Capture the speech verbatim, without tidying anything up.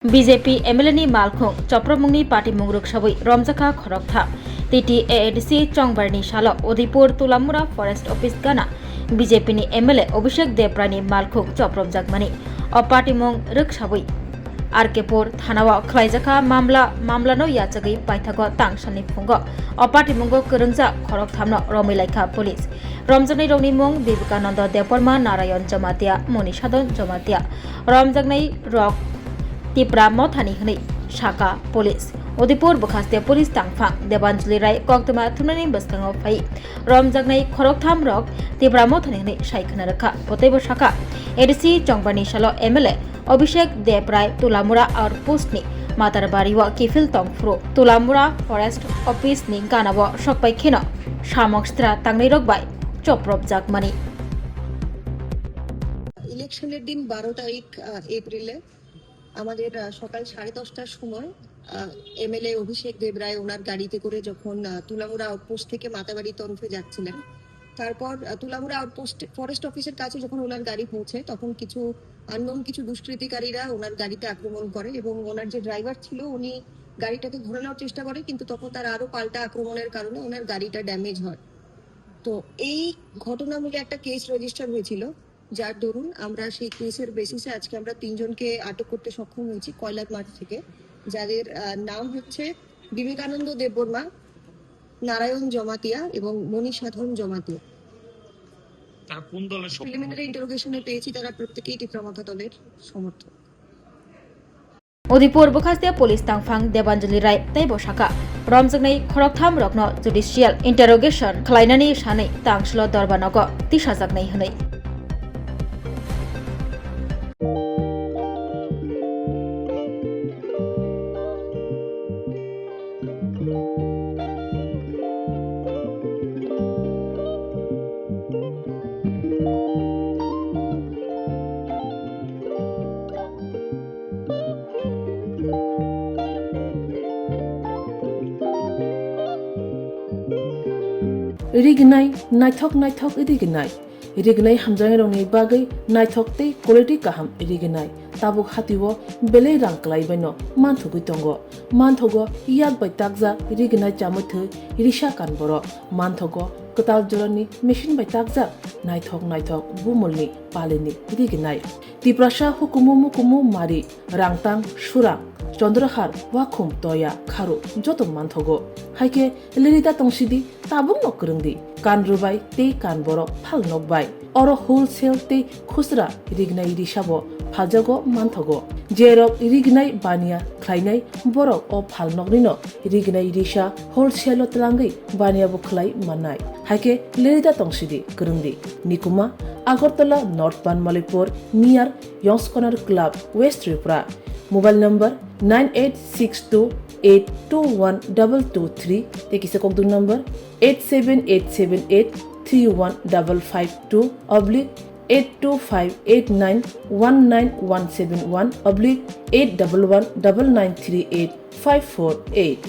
B J P M L A ni malkhung chopropmungni patimung rwksawi romjakha khoroktham. T T A A D C chongbarni salo Udaipur Tulamura Forest Office gana B J P ni M L A Abhishek Debrai ni malkhung chopropjakmani. O patimung rwksawi R K pur thanao khlaijakha mamla, mamlano yachagwi paithago tangsalni phungo o patimungo kwrwngjak khorokthamno romwi laikha police. Romjaknairokni mung Vivekananda Debbarma, Narayan Jamatia, Moni Sadhan Jamatia. Romjaknairok Tipra Mothani hwnwi sakha police. Udaipur bwkhaste police tangphang Debanjali Rai koktwma thumnani bwskango phai romjaknai khoroktham rok Tipra Mothani hwnwi sai khna rwkha. Bo teibo sakha, A D C chongbarni salo M L A Abhishek Debrai Tulamura outpost ni Matarbari o kiphil tongphuru Tulamura Forest Office ni ganao sokpai kheno samok sitra tangnairok bai chopropjakmani. ইলেকশনের দিন বারো তারিখ, আহ, এপ্রিলে আমাদের, আহ, সকাল সাড়ে দশটার সময়, আহ, এমএলএ অভিষেক দেবরায় ওনার গাড়িতে করে যখন, আহ, তুলামুড়া আউটপোস্ট থেকে মাতাবাড়ির তরফে যাচ্ছিলেন, তারপর, আহ, তুলামুড়া আউটপোস্ট, ফরেস্ট অফিসের কাছে যখন ওনার গাড়ি পৌঁছে, তখন কিছু আননোন কিছু দুষ্কৃতিকারীরা ওনার গাড়িতে আক্রমণ করে এবং ওনার যে ড্রাইভার ছিল, উনি গাড়িটাকে ঘোরানোর চেষ্টা করে, কিন্তু তখন তারা আরো পাল্টা আক্রমণের কারণে ওনার গাড়িটা ড্যামেজ হয়। তো এই ঘটনা মিলে একটা কেস রেজিস্টার হয়েছিল, যার দরুন আমরা সেই কেসের বেসিসে আজকে আমরা তিনজনকে আটক করতে সক্ষম হয়েছি কৈলার মাঠ থেকে, যাদের, আহ, নাম হচ্ছে বিবেকানন্দ দেববর্মা, নারায়ণ জমাতিয়া এবং মণিসাধন জমাতিয়া। তারা কোন দলের সব- প্রিলিমিনারি ইন্টারোগেশনে পেয়েছি তারা প্রত্যেকেই টিপ্রামথা দলের সমর্থক। Udaipur bwkhaste police tangphang Debanjali Rai teibo sakha, romjaknai khoroktham rokno judicial interrogation khlainani sanwi tangsulo dorba nogo tisajaknai hwnwi. Rignai, naithok naithok rignai. Rignai hamjaknairokni bagwi naithok tei quality kaham rignai. Tabuk hatio belai rang kwlaibaino manthogwi tongo. Manthogo yak bai takjak rignai chamwi thwi risa kan borok. Manthogo kwtal jorani machine bai takjak naithok naithok bumulni palini rignai. Tiprasa hukumu mukumu mari, rangtang, surang, chondrahar, wakhum, toya, kharu joto manthogo. Haikhe lirida tongsidi, tabukno kwrwngdi, kan rwbai tei kan borok phal nokbai. Oro wholesale tei khusra rignai risabo phaljago manthogo. Jerok rignai baniya khlainai borok o phalnoknino rignai risa wholesale-o twlangwi baniya bo khlai mannai. Haikhe lirida tongsidi kwrwngdi. Nikuma, Agartala North Banmalipur, near Yongs Corner Club, West Tripura. Mobile number nine eight six two eight two one double two three, tei kisa kokdung number eight seven eight seven eight three one double five two oblique eight two five eight nine one nine one seven one oblique eight double one double nine three eight five four eight.